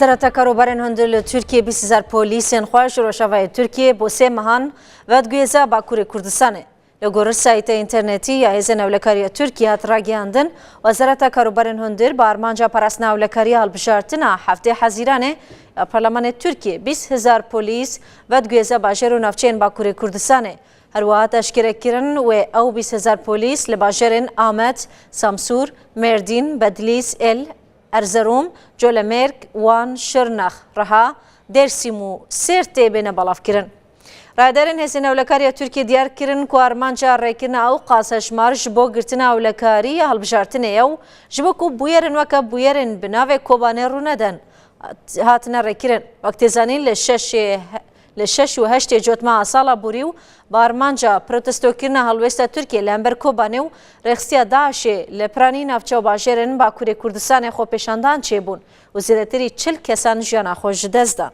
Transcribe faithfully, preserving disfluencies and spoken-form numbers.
Wezareta Karobarên Hundir li Tirkiyê bîst hezar polîsên xwe ji Rojavayê Tirkiyê bo sê mehan vediguhêze Bakurê Kurdistanê. Li gorî saytê înternetî ya Hêzên Ewlekariya Tirkiyê hat ragihandin, Wezareta Karobarên Hundir bi armanca parastina ewlekariya hilbijartina heftê Hezîranê ya Parlemanê Tirkiyê bîst hezar polîs vediguhêze bajêr û navçeyên Bakurê Kurdistanê. Her wiha hat eşkerekirin wê ew bîst hezar polîs li bajêrên Amed, Samsûr, Mêrdîn, Bedlîs, El, Erzerum, Colemêrg, Wan, Şirnex, Riha, Dêrsim û Sêrtê bêne belavkirin. Rayedarên Hêzên Ewlekariya Tirkiyê diyar kirin ku armanca rêkirina ew qas hejmar ji bo girtina ewlekarî ya hilbijartinê ye û ji bo ku bûyerên weke bûyerên bi navê Kobanê rûnedin, hat-, hatine rêkirin. Wek tê zanîn, li şeşê he-, li şeş û heştê cotmeha sala borî û bi armanca protestokirina helwêsta Tirkiyê li hember Kobanê û rêxistiya DAIŞê li piranî navçe û bajêrên Bakurê Kurdistanê xwepêşandan çêbûn û zêdetirî çil kesan jiyana xwe ji dest dan.